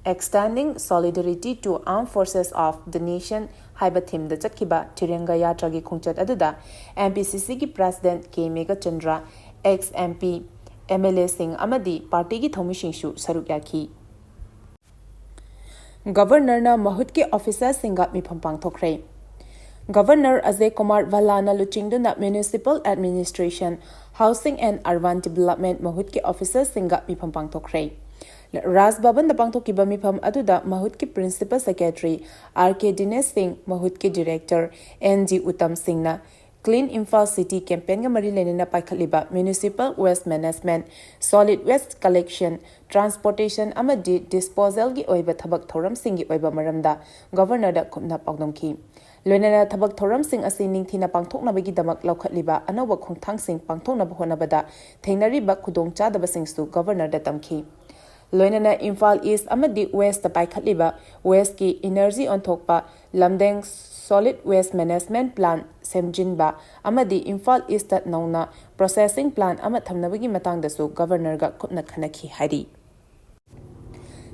extending solidarity to armed forces of the nation ꯍꯥꯏꯕ themeꯗ ꯆꯠꯈꯤꯕ ꯇꯤꯔꯪꯒꯥ ꯌꯥꯇ꯭ꯔꯥꯒꯤ ꯈꯣꯡꯆꯠ ꯑꯗꯨꯗ MPCCꯒꯤ President ꯀꯦ ꯃꯦꯘꯆꯟꯗ꯭ꯔ, ex-MP, MLAꯁꯤꯡ ꯑꯃꯗꯤ partyꯒꯤ ꯊꯧꯃꯤꯁꯤꯡꯁꯨ ꯁꯔꯨꯛ ꯌꯥꯈꯤ꯫ ꯒꯕꯔꯅꯔꯅ ꯃꯍꯨꯠꯀꯤ ꯑꯣꯐꯤꯁꯥꯔꯁꯤꯡꯒ ꯃꯤꯐꯝ ꯄꯥꯡꯊꯣꯛꯈ꯭ꯔꯦ꯫ ꯒꯕꯔꯅꯔ ꯑꯖꯌ ꯀꯨꯃꯥꯔ ꯚꯜꯂꯥꯅ ꯂꯨꯆꯤꯡꯗꯨꯅ Municipal Administration, Housing and Urban Development ꯃꯍꯨꯠꯀꯤ ꯑꯣꯐꯤꯁꯥꯔꯁꯤꯡꯒ ꯃꯤꯐꯝ ꯄꯥꯡꯊꯣꯛꯈ꯭ꯔꯦ꯫ ꯔꯥꯖ ꯚꯕꯟꯗ ꯄꯥꯡꯊꯣꯛꯈꯤꯕ ꯃꯤꯐꯝ ꯑꯗꯨꯗ ꯃꯍꯨꯠꯀꯤ Principal Secretary ꯑꯥꯔ ꯀꯦ ꯗꯤꯅꯦꯁ ꯁꯤꯡ, ꯃꯍꯨꯠꯀꯤ Director ꯑꯦꯟ ꯖꯤ ꯎꯇꯝ ꯁꯤꯡꯅ Clean Imphal City campaignꯒ ꯃꯔꯤ ꯂꯩꯅꯅ ꯄꯥꯏꯈꯠꯂꯤꯕ municipal waste management, solid waste collection, transportation ꯑꯃꯗꯤ disposalꯒꯤ ꯑꯣꯏꯕ ꯊꯕꯛ ꯊꯧꯔꯝꯁꯤꯡꯒꯤ ꯑꯣꯏꯕ ꯃꯔꯝꯗ ꯒꯕꯔꯅꯔꯗ ꯀꯨꯞꯅ ꯄꯥꯎꯗꯝꯈꯤ꯫ ꯂꯣꯏꯅꯅ ꯊꯕꯛ ꯊꯧꯔꯝꯁꯤꯡ ꯑꯁꯤ ꯅꯤꯡꯊꯤꯅ ꯄꯥꯡꯊꯣꯛꯅꯕꯒꯤꯗꯃꯛ ꯂꯧꯈꯠꯂꯤꯕ ꯑꯅꯧꯕ ꯈꯣꯡꯊꯥꯡꯁꯤꯡ ꯄꯥꯡꯊꯣꯛꯅꯕ ꯍꯣꯠꯅꯕꯗ ꯊꯦꯡꯅꯔꯤꯕ ꯈꯨꯗꯣꯡꯆꯥꯗꯕꯁꯤꯡꯁꯨ ꯒꯕꯔꯅꯔꯗ ꯇꯝꯈꯤ꯫ ꯂꯣꯏꯅꯅ ꯏꯝꯐꯥꯜ ꯏꯁ ꯑꯃꯗꯤ ꯋꯦꯁꯇ ꯄꯥꯏꯈꯠꯂꯤꯕ wasteꯀꯤ energy ꯑꯣꯟꯊꯣꯛꯄ ꯂꯝꯗꯦꯡ solid waste management plant ꯁꯦꯝꯖꯤꯟꯕ ꯑꯃꯗꯤ ꯏꯝꯐꯥꯜ ꯏꯁꯇ ꯅꯧꯅ processing plant ꯑꯃ ꯊꯝꯅꯕꯒꯤ ꯃꯇꯥꯡꯗꯁꯨ ꯒꯕꯔꯅꯔꯒ ꯀꯨꯞꯅ ꯈꯟꯅꯈꯤ ꯍꯥꯏꯔꯤ꯫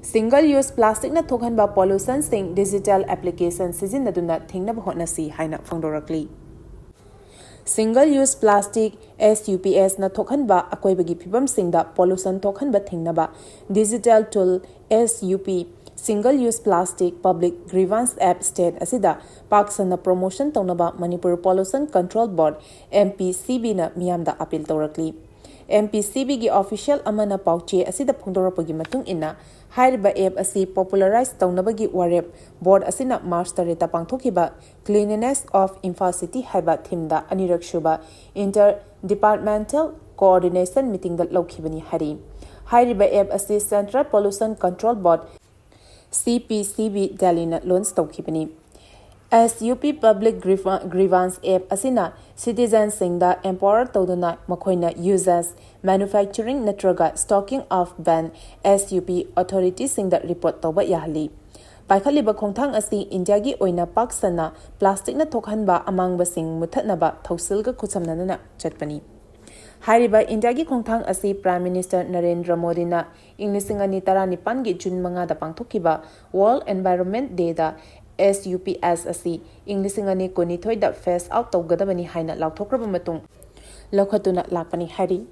Single use plasticꯅ ꯊꯣꯛꯍꯟꯕ pollutionꯁꯤꯡ digital application ꯁꯤꯖꯤꯟꯅꯗꯨꯅ ꯊꯤꯡꯅꯕ ꯍꯣꯠꯅꯁꯤ ꯍꯥꯏꯅ ꯐꯣꯡꯗꯣꯔꯛꯂꯤ꯫ Single use plastic, S U Psꯅ ꯊꯣꯛꯍꯟꯕ ꯑꯀꯣꯏꯕꯒꯤ ꯐꯤꯕꯝꯁꯤꯡꯗ pollution ꯊꯣꯛꯍꯟꯕ ꯊꯤꯡꯅꯕ digital tool S U P, Single Use Plastic Public Grievance App state ꯑꯁꯤꯗ ꯄꯥꯛ ꯁꯟꯅ promotion ꯇꯧꯅꯕ Manipur Pollution Control Board, M P C Bꯅ ꯃꯤꯌꯥꯝꯗ appeal ꯇꯧꯔꯛꯂꯤ꯫ M P C Bꯒꯤ official ꯑꯃꯅ ꯄꯥꯎꯆꯦ ꯑꯁꯤꯗ ꯐꯣꯡꯗꯣꯔꯛꯄꯒꯤ ꯃꯇꯨꯡ ꯏꯟꯅ, ꯍꯥꯏꯔꯤꯕ app ꯑꯁꯤ popularize ꯇꯧꯅꯕꯒꯤ ꯋꯥꯔꯦꯞ board ꯑꯁꯤꯅ March ꯇꯔꯦꯠꯇ ꯄꯥꯡꯊꯣꯛꯈꯤꯕ Cleanliness of Imphal City ꯍꯥꯏꯕ themeꯗ ꯑꯅꯤꯔꯛ ꯁꯨꯕ inter departmental coordination meetingꯗ ꯂꯧꯈꯤꯕꯅꯤ ꯍꯥꯏꯔꯤ꯫ ꯍꯥꯏꯔꯤꯕ app ꯑꯁꯤ Central Pollution Control Board, C P C B, ꯗꯦꯜꯂꯤꯅ launch ꯇꯧꯈꯤꯕꯅꯤ꯫ S U P Public Grieva-, Grievance App ꯑꯁꯤꯅ citizenꯁꯤꯡꯗ empower ꯇꯧꯗꯨꯅ ꯃꯈꯣꯏꯅ uses, manufacturing ꯅꯠꯇ꯭ꯔꯒ stocking of ban S U P authorityꯁꯤꯡꯗ report ꯇꯧꯕ ꯌꯥꯍꯜꯂꯤ꯫ ꯄꯥꯏꯈꯠꯂꯤꯕ ꯈꯣꯡꯊꯥꯡ ꯑꯁꯤ ꯏꯟꯗꯤꯌꯥꯒꯤ ꯑꯣꯏꯅ ꯄꯥꯛ ꯁꯟꯅ plasticꯅ ꯊꯣꯛꯍꯟꯕ ꯑꯃꯥꯡꯕꯁꯤꯡ ꯃꯨꯠꯊꯠꯅꯕ ꯊꯧꯁꯤꯜꯒ ꯈꯨꯠꯁꯝꯅꯗꯨꯅ ꯆꯠꯄꯅꯤ꯫ ꯍꯥꯏꯔꯤꯕ ꯏꯟꯗꯤꯌꯥꯒꯤ ꯈꯣꯡꯊꯥꯡ ꯑꯁꯤ Prime Minister ꯅꯔꯦꯟꯗ꯭ꯔ ꯃꯣꯗꯤꯅ ꯏꯪ ꯂꯤꯁꯤꯡ ꯑꯅꯤ ꯇꯔꯥꯅꯤꯄꯥꯟꯒꯤ ꯖꯨꯟ ꯃꯉꯥꯗ ꯄꯥꯡꯊꯣꯛꯈꯤꯕ World Environment Dayꯗ S U Ps ꯑꯁꯤ ꯏꯪ ꯂꯤꯁꯤꯡ ꯑꯅꯤ ꯀꯨꯟꯅꯤꯊꯣꯏꯗ phase out ꯇꯧꯒꯗꯕꯅꯤ ꯍꯥꯏꯅ ꯂꯥꯎꯊꯣꯛꯈ꯭ꯔꯕ ꯃꯇꯨꯡ ꯂꯧꯈꯠꯇꯨꯅ ꯂꯥꯛꯄꯅꯤ ꯍꯥꯏꯔꯤ꯫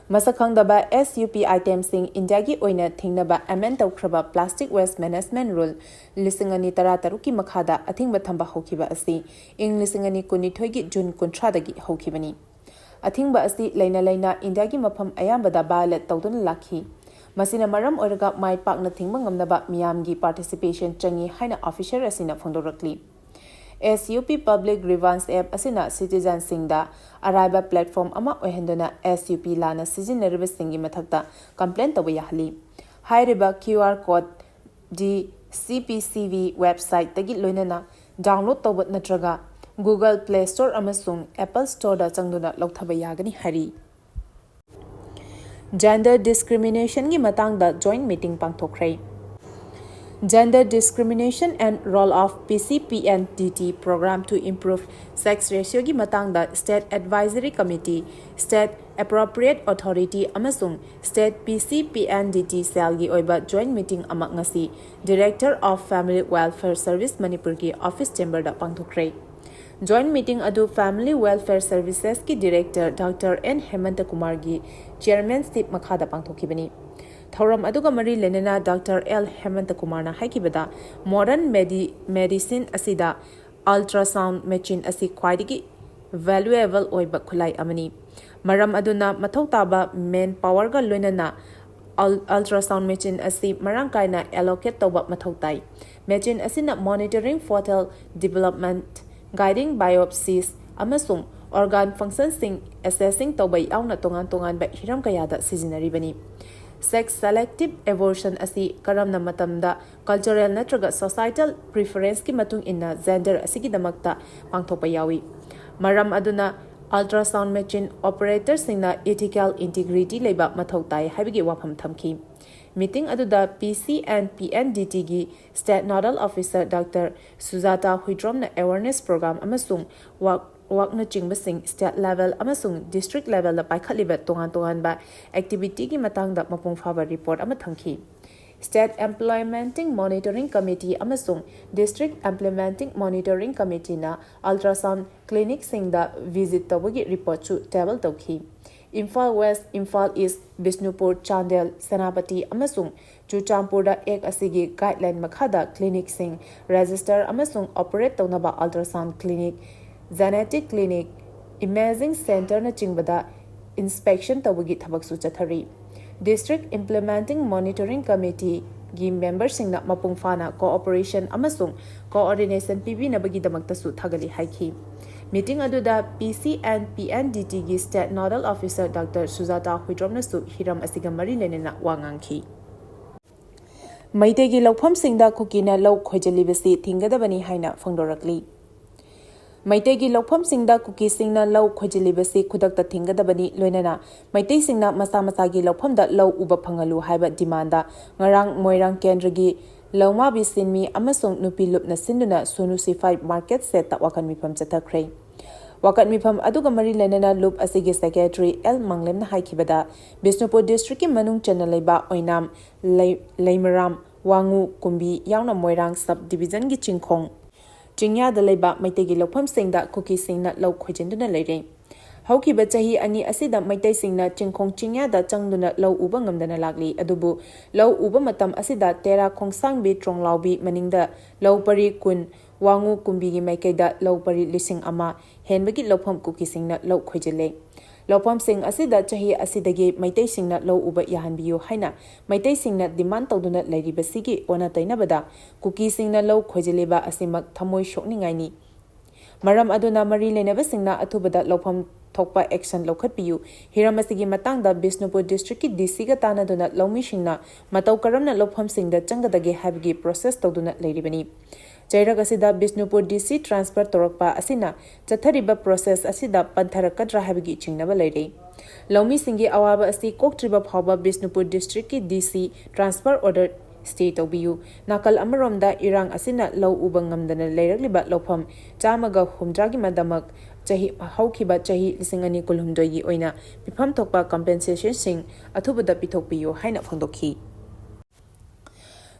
ꯃꯁꯛ ꯈꯪꯗꯕ S U P itemꯁꯤꯡ ꯏꯟꯗꯤꯌꯥꯒꯤ ꯑꯣꯏꯅ ꯊꯤꯡꯅꯕ amend ꯇꯧꯈ꯭ꯔꯕ Plastic Waste Management Rule ꯂꯤꯁꯤꯡ ꯑꯅꯤ ꯇꯔꯥ ꯇꯔꯨꯛꯀꯤ ꯃꯈꯥꯗ ꯑꯊꯤꯡꯕ ꯊꯝꯕ ꯍꯧꯈꯤꯕ ꯑꯁꯤ ꯏꯪ ꯂꯤꯁꯤꯡ ꯑꯅꯤ ꯀꯨꯟꯅꯤꯊꯣꯏꯒꯤ ꯖꯨꯟ ꯀꯨꯟꯊ꯭ꯔꯥꯗꯒꯤ ꯍꯧꯈꯤꯕꯅꯤ꯫ ꯑꯊꯤꯡꯕ ꯑꯁꯤ ꯂꯩꯅ ꯂꯩꯅ ꯏꯟꯗꯤꯌꯥꯒꯤ ꯃꯐꯝ ꯑꯌꯥꯝꯕꯗ violate ꯇꯧꯗꯨꯅ ꯂꯥꯛꯈꯤ꯫ ꯃꯁꯤꯅ ꯃꯔꯝ ꯑꯣꯏꯔꯒ ꯃꯥꯏ ꯄꯥꯛꯅ ꯊꯤꯡꯕ ꯉꯝꯅꯕ ꯃꯤꯌꯥꯝꯒꯤ participation ꯆꯪꯏ ꯍꯥꯏꯅ officer ꯑꯁꯤꯅ ꯐꯣꯡꯗꯣꯔꯛꯂꯤ꯫ S U P Public Grievance App ꯑꯁꯤꯅ citizenꯁꯤꯡꯗ ꯑꯔꯥꯏꯕ platform ꯑꯃ ꯑꯣꯏꯍꯟꯗꯨꯅ S U P ꯂꯥꯟꯅ ꯁꯤꯖꯤꯟꯅꯔꯤꯕꯁꯤꯡꯒꯤ ꯃꯊꯛꯇ complain ꯇꯧꯕ ꯌꯥꯍꯜꯂꯤ꯫ ꯍꯥꯏꯔꯤꯕ QR code D C P C V websiteꯇꯒꯤ ꯂꯣꯏꯅꯅ download ꯇꯧꯕ ꯅꯠꯇ꯭ꯔꯒ Google Play Store ꯑꯃꯁꯨꯡ Apple Storeꯗ ꯆꯪꯗꯨꯅ ꯂꯧꯊꯕ ꯌꯥꯒꯅꯤ ꯍꯥꯏꯔꯤ꯫ Gender discriminationꯒꯤ ꯃꯇꯥꯡꯗ joint meeting ꯄꯥꯡꯊꯣꯛꯈ꯭ꯔꯦ꯫ Gender Discrimination and Role of P C P N D T Program to Improve Sex Ratioꯒꯤ ꯃꯇꯥꯡꯗ State Advisory Committee, State Appropriate Authority ꯑꯃꯁꯨꯡ State P C P N D T cellꯒꯤ ꯑꯣꯏꯕ joint meeting ꯑꯃ ꯉꯁꯤ Director of Family Welfare Service ꯃꯅꯤꯄꯨꯔꯒꯤ office chamberꯗ ꯄꯥꯡꯊꯣꯛꯈ꯭ꯔꯦ꯫ Joint meeting ꯑꯗꯨ Family Welfare Servicesꯀꯤ Director Doctor N ꯍꯦꯃꯟꯇ ꯀꯨꯃꯥꯔꯒꯤ chairmanship ꯃꯈꯥꯗ ꯄꯥꯡꯊꯣꯛꯈꯤꯕꯅꯤ꯫ ꯊꯧꯔꯝ ꯑꯗꯨꯒ ꯃꯔꯤ ꯂꯩꯅꯅ Doctor L ꯍꯦꯃꯟꯇ ꯀꯨꯃꯥꯔꯅ ꯍꯥꯏꯈꯤꯕꯗ, modern medi-, medicine ꯑꯁꯤꯗ ultrasound machine ꯑꯁꯤ ꯈ꯭ꯋꯥꯏꯗꯒꯤ valuable ꯑꯣꯏꯕ ꯈꯨꯠꯂꯥꯏ ꯑꯃꯅꯤ꯫ ꯃꯔꯝ ꯑꯗꯨꯅ ꯃꯊꯧ ꯇꯥꯕ man powerꯒ ꯂꯣꯏꯅꯅ ul-, ultrasound machine ꯑꯁꯤ ꯃꯔꯥꯡ ꯀꯥꯏꯅ allocate ꯇꯧꯕ ꯃꯊꯧ ꯇꯥꯏ꯫ Machine ꯑꯁꯤꯅ monitoring fetal development, guiding biopsies, ꯑꯃꯁꯨꯡ organ functionꯁꯤꯡ assessing ꯇꯧꯕ ꯌꯥꯎꯅ ꯇꯣꯉꯥꯟ ꯇꯣꯉꯥꯟꯕ ꯍꯤꯔꯝ ꯀꯌꯥꯗ ꯁꯤꯖꯤꯟꯅꯔꯤꯕꯅꯤ꯫ Sex selective abortion ꯑꯁꯤ ꯀꯔꯝꯅ ꯃꯇꯝꯗ cultural ꯅꯠꯇ꯭ꯔꯒ societal preferenceꯀꯤ ꯃꯇꯨꯡ ꯏꯟꯅ gender ꯑꯁꯤꯒꯤꯗꯃꯛꯇ ꯄꯥꯡꯊꯣꯛꯄ ꯌꯥꯎꯏ꯫ ꯃꯔꯝ ꯑꯗꯨꯅ ultrasound machine operatorꯁꯤꯡꯅ ethical integrity ꯂꯩꯕ ꯃꯊꯧ ꯇꯥꯏ ꯍꯥꯏꯕꯒꯤ ꯋꯥꯐꯝ ꯊꯝꯈꯤ꯫ Meeting ꯑꯗꯨꯗ P C and P N D Tꯒꯤ State Nodal Officer Doctor ꯁꯨꯖꯥꯇꯥ ꯍꯨꯏꯗ꯭ꯔꯣꯝꯅ awareness program ꯑꯃꯁꯨꯡ walk, walkꯅꯆꯤꯡꯕꯁꯤꯡ state level ꯑꯃꯁꯨꯡ district levelꯗ ꯄꯥꯏꯈꯠꯂꯤꯕ ꯇꯣꯉꯥꯟ ꯇꯣꯉꯥꯟꯕ activityꯒꯤ ꯃꯇꯥꯡꯗ ꯃꯄꯨꯡ ꯐꯥꯕ report ꯑꯃ ꯊꯝꯈꯤ꯫ State Implementing Monitoring Committee ꯑꯃꯁꯨꯡ District Implementing Monitoring Committeeꯅ ultrasound clinicꯁꯤꯡꯗ visit ꯇꯧꯕꯒꯤ reportꯁꯨ table ꯇꯧꯈꯤ꯫ ꯏꯝꯐꯥꯜ ꯋꯦꯁ, ꯏꯝꯐꯥꯜ ꯏꯁ, ꯕꯤꯁꯅꯨꯄꯨꯔ, ꯆꯥꯟꯗꯦꯜ, ꯁꯦꯅꯥꯄꯇꯤ ꯑꯃꯁꯨꯡ ꯆꯨꯔꯆꯥꯟꯄꯨꯔꯗ ꯑꯦꯛ ꯑꯁꯤꯒꯤ ꯒꯥꯏꯗꯂꯥꯏꯟ ꯃꯈꯥꯗ ꯀ꯭ꯂꯤꯅꯤꯛꯁꯤꯡ ꯔꯦꯖꯤꯁꯇꯔ ꯑꯃꯁꯨꯡ ꯑꯣꯄꯔꯦꯠ ꯇꯧꯅꯕ ultrasound clinic, genetic clinic, imaging ꯁꯦꯟꯇꯔꯅꯆꯤꯡꯕꯗ ꯏꯟꯁꯄꯦꯛꯁꯟ ꯇꯧꯕꯒꯤ ꯊꯕꯛꯁꯨ ꯆꯠꯊꯔꯤ꯫ District Implementing Monitoring Committeeꯒꯤ ꯃꯦꯝꯕꯔꯁꯤꯡꯅ ꯃꯄꯨꯡ ꯐꯥꯅ ꯀꯣꯑꯣꯄꯔꯦꯁꯟ ꯑꯃꯁꯨꯡ ꯀꯣꯑꯣꯔꯗꯤꯅꯦꯁꯟ ꯄꯤꯕꯤꯅꯕꯒꯤꯗꯃꯛꯇꯁꯨ ꯊꯥꯒꯠꯂꯤ ꯍꯥꯏꯈꯤ꯫ ꯃꯤꯇꯤꯡ ꯑꯗꯨꯗ P C and P N D Tꯒꯤ State Nodal Officer Doctor ꯁꯨꯖꯥꯇꯥ ꯍꯨꯏꯗ꯭ꯔꯣꯝꯅꯁꯨ ꯍꯤꯔꯝ ꯑꯁꯤꯒ ꯃꯔꯤ ꯂꯩꯅꯅ ꯋꯥ ꯉꯥꯡꯈꯤ꯫ ꯃꯩꯇꯩꯒꯤ ꯂꯧꯐꯝꯁꯤꯡꯗ ꯀꯨꯀꯤꯅ ꯂꯧ ꯈꯣꯏꯖꯤꯜꯂꯤꯕꯁꯤ ꯊꯤꯡꯒꯗꯕꯅꯤ ꯍꯥꯏꯅ ꯐꯣꯡꯗꯣꯔꯛꯂꯤ꯫ ꯃꯩꯇꯩꯒꯤ ꯂꯧꯐꯝꯁꯤꯡꯗ ꯀꯨꯀꯤꯁꯤꯡꯅ ꯂꯧ ꯈꯣꯏꯖꯤꯜꯂꯤꯕꯁꯤ ꯈꯨꯗꯛꯇ ꯊꯤꯡꯒꯗꯕꯅꯤ, ꯂꯣꯏꯅꯅ ꯃꯩꯇꯩꯁꯤꯡꯅ ꯃꯁꯥ ꯃꯁꯥꯒꯤ ꯂꯧꯐꯝꯗ ꯂꯧ ꯎꯕ ꯐꯪꯍꯜꯂꯨ ꯍꯥꯏꯕ ꯗꯤꯃꯥꯟꯗ ꯉꯔꯥꯡ ꯃꯣꯏꯔꯥꯡ ꯀꯦꯟꯗ꯭ꯔꯒꯤ ꯂꯧꯃꯥꯕꯤ ꯁꯤꯟꯃꯤ ꯑꯃꯁꯨꯡ ꯅꯨꯄꯤ ꯂꯨꯞꯅ ꯁꯤꯟꯗꯨꯅ ꯁꯣꯅꯨ ꯁꯤꯐꯥꯏ ꯃꯥꯔꯀꯦꯠ ꯁꯦꯠꯇ ꯋꯥꯀꯠ ꯃꯤꯐꯝ ꯆꯠꯊꯈ꯭ꯔꯦ꯫ ꯋꯥꯀꯠ ꯃꯤꯐꯝ ꯑꯗꯨꯒ ꯃꯔꯤ ꯂꯩꯅꯅ ꯂꯨꯞ ꯑꯁꯤꯒꯤ ꯁꯦꯀ꯭ꯔꯦꯇꯔꯤ ꯑꯦꯜ ꯃꯪꯂꯦꯝꯅ ꯍꯥꯏꯈꯤꯕꯗ, ꯕꯤꯁꯅꯨꯄꯨꯔ ꯗꯤꯁꯇ꯭ꯔꯤꯛꯀꯤ ꯃꯅꯨꯡ ꯆꯟꯅ ꯂꯩꯕ ꯑꯣꯏꯅꯥꯝ, ꯂꯩ-, ꯂꯩꯃꯔꯥꯝ, ꯋꯥꯉꯨ, ꯀꯨꯝꯕꯤ ꯌꯥꯎꯅ ꯃꯣꯏꯔꯥꯡ ꯁꯕ ꯗꯤꯕꯤꯖꯟꯒꯤ ꯆꯤꯡꯈꯣꯡ ꯆꯤꯡꯌꯥꯗ ꯂꯩꯕ ꯃꯩꯇꯩꯒꯤ ꯂꯧꯐꯝꯁꯤꯡꯗ ꯀꯨꯀꯤꯁꯤꯡꯅ ꯂꯧ ꯈꯣꯏꯖꯤꯟꯗꯨꯅ ꯂꯩꯔꯦ꯫ ꯍꯧꯈꯤꯕ ꯆꯍꯤ ꯑꯅꯤ ꯑꯁꯤꯗ ꯃꯩꯇꯩꯁꯤꯡꯅ ꯆꯤꯡꯈꯣꯡ ꯆꯤꯡꯌꯥꯗ ꯆꯪꯗꯨꯅ ꯂꯧ ꯎꯕ ꯉꯝꯗꯅ ꯂꯥꯛꯂꯤ꯫ ꯑꯗꯨꯕꯨ ꯂꯧ ꯎꯕ ꯃꯇꯝ ꯑꯁꯤꯗ ꯇꯦꯔꯥ ꯈꯣꯡꯁꯥꯡꯕꯤ ꯇ꯭ꯔꯣꯡꯂꯥꯎꯕꯤ ꯃꯅꯤꯡꯗ ꯂꯧ ꯄꯔꯤ ꯀꯨꯟ, ꯋꯥꯉꯨ ꯀꯨꯝꯕꯤꯒꯤ ꯃꯥꯏꯀꯩꯗ ꯂꯧ ꯄꯔꯤ ꯂꯤꯁꯤꯡ ꯑꯃ ꯍꯦꯟꯕꯒꯤ ꯂꯧꯐꯝ ꯀꯨꯀꯤꯁꯤꯡꯅ ꯂꯧ ꯈꯣꯏꯖꯤꯜꯂꯦ꯫ ꯂꯧꯐꯝꯁꯤꯡ ꯑꯁꯤꯗ ꯆꯍꯤ ꯑꯁꯤꯗꯒꯤ ꯃꯩꯇꯩꯁꯤꯡꯅ ꯂꯧ ꯎꯕ ꯌꯥꯍꯟꯕꯤꯌꯨ ꯍꯥꯏꯅ ꯃꯩꯇꯩꯁꯤꯡꯅ ꯗꯤꯃꯥꯟ ꯇꯧꯗꯨꯅ ꯂꯩꯔꯤꯕꯁꯤꯒꯤ ꯑꯣꯟꯅ ꯇꯩꯅꯕꯗ ꯀꯨꯀꯤꯁꯤꯡꯅ ꯂꯧ ꯈꯣꯏꯖꯤꯜꯂꯤꯕ ꯑꯁꯤꯃꯛ ꯊꯃꯣꯏ ꯁꯣꯛꯅꯤꯡꯉꯥꯏꯅꯤ꯫ ꯃꯔꯝ ꯑꯗꯨꯅ ꯃꯔꯤ ꯂꯩꯅꯕꯁꯤꯡꯅ ꯑꯊꯨꯕꯗ ꯂꯧꯐꯝ ꯊꯣꯛꯄ ꯑꯦꯛꯁꯟ ꯂꯧꯈꯠꯄꯤꯌꯨ꯫ ꯍꯤꯔꯝ ꯑꯁꯤꯒꯤ ꯃꯇꯥꯡꯗ ꯕꯤꯁꯅꯨꯄꯨꯔ ꯗꯤꯁꯇ꯭ꯔꯤꯛꯀꯤ D Cꯒ ꯇꯥꯟꯅꯗꯨꯅ ꯂꯧꯃꯤꯁꯤꯡꯅ ꯃꯇꯧ ꯀꯔꯝꯅ ꯂꯧꯐꯝꯁꯤꯡꯗ ꯆꯪꯒꯗꯒꯦ ꯍꯥꯏꯕꯒꯤ ꯄ꯭ꯔꯣꯁꯦꯁ ꯇꯧꯗꯨꯅ ꯂꯩꯔꯤꯕꯅꯤ꯫ ꯆꯩꯔꯛ ꯑꯁꯤꯗ ꯕꯤꯁꯅꯨꯄꯨꯔ D C ꯇ꯭ꯔꯥꯟꯁꯐꯔ ꯇꯧꯔꯛꯄ ꯑꯁꯤꯅ ꯆꯠꯊꯔꯤꯕ ꯄ꯭ꯔꯣꯁꯦꯁ ꯑꯁꯤꯗ ꯄꯟꯊꯔꯛꯀꯗ꯭ꯔꯥ ꯍꯥꯏꯕꯒꯤ ꯆꯤꯡꯅꯕ ꯂꯩꯔꯦ꯫ ꯂꯧꯃꯤꯁꯤꯡꯒꯤ ꯑꯋꯥꯕ ꯑꯁꯤ ꯀꯣꯛꯇ꯭ꯔꯤꯕ ꯐꯥꯎꯕ ꯕꯤꯁꯅꯨꯄꯨꯔ ꯗꯤꯁꯇ꯭ꯔꯤꯛꯀꯤ D C transfer order stay ꯇꯧꯕꯤꯌꯨ꯫ ꯅꯥꯀꯜ ꯑꯃꯔꯣꯝꯗ ꯏꯔꯥꯡ ꯑꯁꯤꯅ ꯂꯧ ꯎꯕ ꯉꯝꯗꯅ ꯂꯩꯔꯛꯂꯤꯕ ꯂꯧꯐꯝ ꯆꯥꯝꯃꯒ ꯍꯨꯝꯗ꯭ꯔꯥꯒꯤ ꯃꯗꯃꯛ ꯆꯍꯤ, ꯍꯧꯈꯤꯕ ꯆꯍꯤ ꯂꯤꯁꯤꯡ ꯑꯅꯤ ꯀꯨꯟꯍꯨꯝꯗꯣꯏꯒꯤ ꯑꯣꯏꯅ ꯄꯤꯐꯝ ꯊꯣꯛꯄ ꯀꯝꯄꯦꯟꯁꯦꯁꯟꯁꯤꯡ ꯑꯊꯨꯕꯗ ꯄꯤꯊꯣꯛꯄꯤꯌꯨ ꯍꯥꯏꯅ ꯐꯣꯡꯗꯣꯛꯈꯤ꯫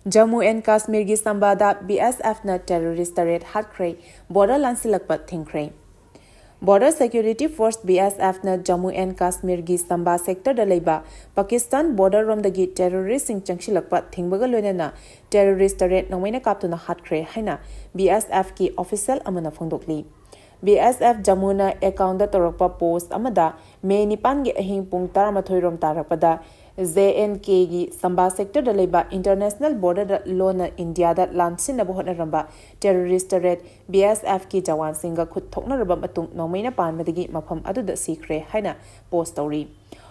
ꯖꯝꯃꯨ ꯑꯦꯟ ꯀꯥꯁꯃꯤꯔꯒꯤ ꯆꯝꯕꯥꯗ B S Fꯅ ꯇꯦꯔꯣꯔꯤꯁ ꯇꯔꯦꯠ ꯍꯥꯠꯈ꯭ꯔꯦ, ꯕꯣꯔꯗꯔ ꯂꯥꯟꯁꯤꯜꯂꯛꯄ ꯊꯤꯡꯈ꯭ꯔꯦ꯫ Border Security Force, B S F ꯅ Jammu and Kashmir ꯒꯤ ꯁꯝꯕꯥ sector ꯗ ꯂꯩꯕ ꯄꯥꯀꯤꯁꯇꯥꯟ border ꯔꯣꯝꯗꯒꯤ terrorist ꯁꯤꯡ ꯆꯪꯁꯤꯜꯂꯛꯄ ꯊꯤꯡꯕꯒ ꯂꯣꯏꯅꯅ terrorist ꯇꯔꯦꯠ ꯅꯣꯡꯃꯩꯅ ꯀꯥꯞꯇꯨꯅ ꯍꯥꯠꯈ꯭ꯔꯦ ꯍꯥꯏꯅ B S F ꯀꯤ official ꯑꯃꯅ ꯐꯣꯡꯗꯣꯛꯂꯤ꯫ B S F Jammu ꯅ account ꯇꯧꯔꯛꯄ post ꯑꯃꯗ May ꯅꯤꯄꯥꯟꯒꯤ ꯑꯍꯤꯡ ꯄꯨꯡ ꯇꯔꯥꯃꯥꯊꯣꯏ ꯔꯣꯝ ꯇꯥꯔꯛꯄꯗ J and K ꯒꯤ ꯁꯝꯕꯥ sector ꯗ ꯂꯩꯕ international border ꯗ ꯂꯣꯟꯅ ꯏꯟꯗꯤꯌꯥꯗ ꯂꯥꯟꯁꯤꯟꯅꯕ ꯍꯣꯠꯅꯔꯝꯕ terrorist ꯇꯔꯦꯠ B S F ꯀꯤ ꯖꯋꯥꯟꯁꯤꯡꯒ ꯈꯨꯠ ꯊꯣꯛꯅꯔꯕ ꯃꯇꯨꯡ ꯅꯣꯡꯃꯩꯅ ꯄꯥꯟꯕꯗꯒꯤ ꯃꯐꯝ ꯑꯗꯨꯗ ꯁꯤꯈ꯭ꯔꯦ ꯍꯥꯏꯅ post ꯇꯧꯔꯤ꯫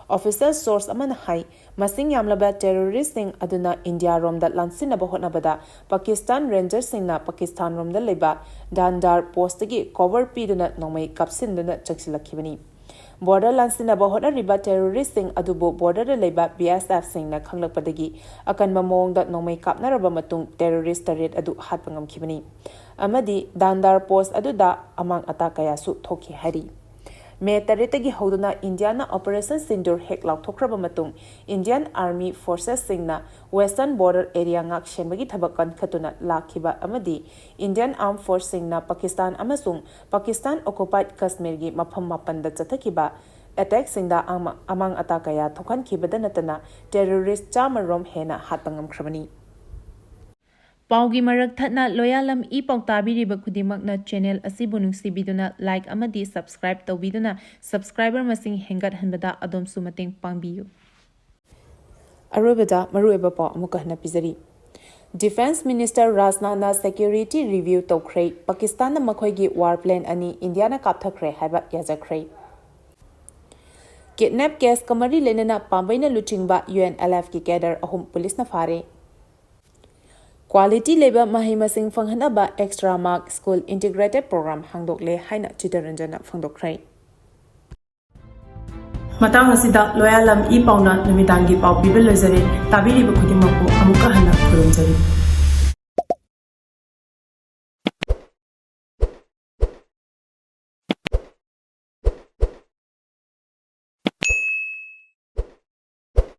Official source ꯑꯃꯅ ꯍꯥꯏ, ꯃꯁꯤꯡ ꯌꯥꯝꯂꯕ terrorist ꯁꯤꯡ ꯑꯗꯨꯅ ꯏꯟꯗꯤꯌꯥꯔꯣꯝꯗ ꯂꯥꯟꯁꯤꯟꯅꯕ ꯍꯣꯠꯅꯕꯗ ꯄꯥꯀꯤꯁꯇꯥꯟ ranger ꯁꯤꯡꯅ ꯄꯥꯀꯤꯁꯇꯥꯟꯔꯣꯝꯗ ꯂꯩꯕ ꯗꯥꯟꯗꯥꯔ post ꯇꯒꯤ cover ꯄꯤꯗꯨꯅ ꯅꯣꯡꯃꯩ ꯀꯥꯞꯁꯤꯟꯗꯨꯅ ꯆꯪꯁꯤꯜꯂꯛꯈꯤꯕꯅꯤ꯫ Border ꯂꯥꯟꯁꯤꯟꯅꯕ ꯍꯣꯠꯅꯔꯤꯕ terrorist ꯁꯤꯡ ꯑꯗꯨꯕꯨ border ꯗ ꯂꯩꯕ B S F ꯁꯤꯡꯅ ꯈꯪꯂꯛꯄꯗꯒꯤ ꯑꯀꯟꯕ ꯃꯑꯣꯡꯗ ꯅꯣꯡꯃꯩ ꯀꯥꯞꯅꯔꯕ ꯃꯇꯨꯡ terrorist ꯇꯔꯦꯠ ꯑꯗꯨ ꯍꯥꯠꯄ ꯉꯝꯈꯤꯕꯅꯤ꯫ ꯑꯃꯗꯤ ꯗꯥꯟꯗꯥꯔ post ꯑꯗꯨꯗ ꯑꯃꯥꯡ ꯑꯇꯥ ꯀꯌꯥꯁꯨ ꯊꯣꯛꯈꯤ ꯍꯥꯏꯔꯤ꯫ May ꯇꯔꯦꯠꯇꯒꯤ ꯍꯧꯗꯨꯅ ꯏꯟꯗꯤꯌꯥꯅ Operation Sindoor ꯍꯦꯛ ꯂꯥꯎꯊꯣꯛꯈ꯭ꯔꯕ ꯃꯇꯨꯡ, Indian Army Forces ꯁꯤꯡꯅ Western Border Area ꯉꯥꯛ ꯁꯦꯟꯕꯒꯤ ꯊꯕꯛ ꯀꯟꯈꯠꯇꯨꯅ ꯂꯥꯛꯈꯤꯕ ꯑꯃꯗꯤ Indian Armed Force ꯁꯤꯡꯅ ꯄꯥꯀꯤꯁꯇꯥꯟ ꯑꯃꯁꯨꯡ ꯄꯥꯀꯤꯁꯇꯥꯟ occupied ꯀꯁꯃꯤꯔꯒꯤ ꯃꯐꯝ ꯃꯥꯄꯟꯗ ꯆꯠꯊꯈꯤꯕ attack ꯁꯤꯡꯗ ꯑꯃ-, ꯑꯃꯥꯡ ꯑꯇꯥ ꯀꯌꯥ ꯊꯣꯛꯍꯟꯈꯤꯕꯗ ꯅꯠꯇꯅ terrorist ꯆꯥꯝꯃ ꯔꯣꯝ ꯍꯦꯟꯅ ꯍꯥꯠꯄ ꯉꯝꯈ꯭ꯔꯕꯅꯤ꯫ ꯄꯥꯎꯒꯤ ꯃꯔꯛ ꯊꯠꯅ ꯂꯣꯌꯥꯂꯝ ꯏ ꯄꯥꯎ ꯇꯥꯕꯤꯔꯤꯕ ꯈꯨꯗꯤꯡꯃꯛꯅ channel ꯑꯁꯤꯕꯨ ꯅꯨꯡꯁꯤꯕꯤꯗꯨꯅ like ꯑꯃꯗꯤ subscribe ꯇꯧꯕꯤꯗꯨꯅ subscriber ꯃꯁꯤꯡ ꯍꯦꯟꯒꯠꯍꯟꯕꯗ ꯑꯗꯣꯝꯁꯨ ꯃꯇꯦꯡ ꯄꯥꯡꯕꯤꯌꯨ꯫ ꯑꯔꯣꯏꯕꯗ ꯃꯔꯨꯑꯣꯏꯕ ꯄꯥꯎ ꯑꯃꯨꯛꯀ ꯍꯟꯅ ꯄꯤꯖꯔꯤ꯫ Defence Minister ꯔꯥꯖꯅꯥꯊꯅ security review ꯇꯧꯈ꯭ꯔꯦ꯫ ꯄꯥꯀꯤꯁꯇꯥꯟꯅ ꯃꯈꯣꯏꯒꯤ war plane ꯑꯅꯤ ꯏꯟꯗꯤꯌꯥꯅ ꯀꯥꯞꯊꯈ꯭ꯔꯦ ꯍꯥꯏꯕ ꯌꯥꯖꯈ꯭ꯔꯦ꯫ Kidnap case ꯀ ꯃꯔꯤ ꯂꯩꯅꯅ ꯄꯥꯝꯕꯩꯅ ꯂꯨꯆꯤꯡꯕ U N L F ꯀꯤ cadre ꯑꯍꯨꯝ ꯄꯨꯂꯤꯁꯅ ꯐꯥꯔꯦ꯫ Quality ꯂꯩꯕ ꯃꯍꯩ ꯃꯁꯤꯡ ꯐꯪꯍꯟꯅꯕ Extra Mark School Integrated Program ꯍꯥꯡꯗꯣꯛꯂꯦ ꯍꯥꯏꯅ ꯆꯤꯇꯔꯟꯖꯟꯅ ꯐꯣꯡꯗꯣꯛꯈ꯭ꯔꯦ꯫ ꯃꯇꯥꯡ ꯑꯁꯤꯗ ꯂꯣꯌꯥꯂꯝ ꯏ ꯄꯥꯎꯅ ꯅꯨꯃꯤꯗꯥꯡꯒꯤ ꯄꯥꯎ ꯄꯤꯕ ꯂꯣꯏꯖꯔꯦ꯫ ꯇꯥꯕꯤꯔꯤꯕ ꯈꯨꯗꯤꯡꯃꯛꯄꯨ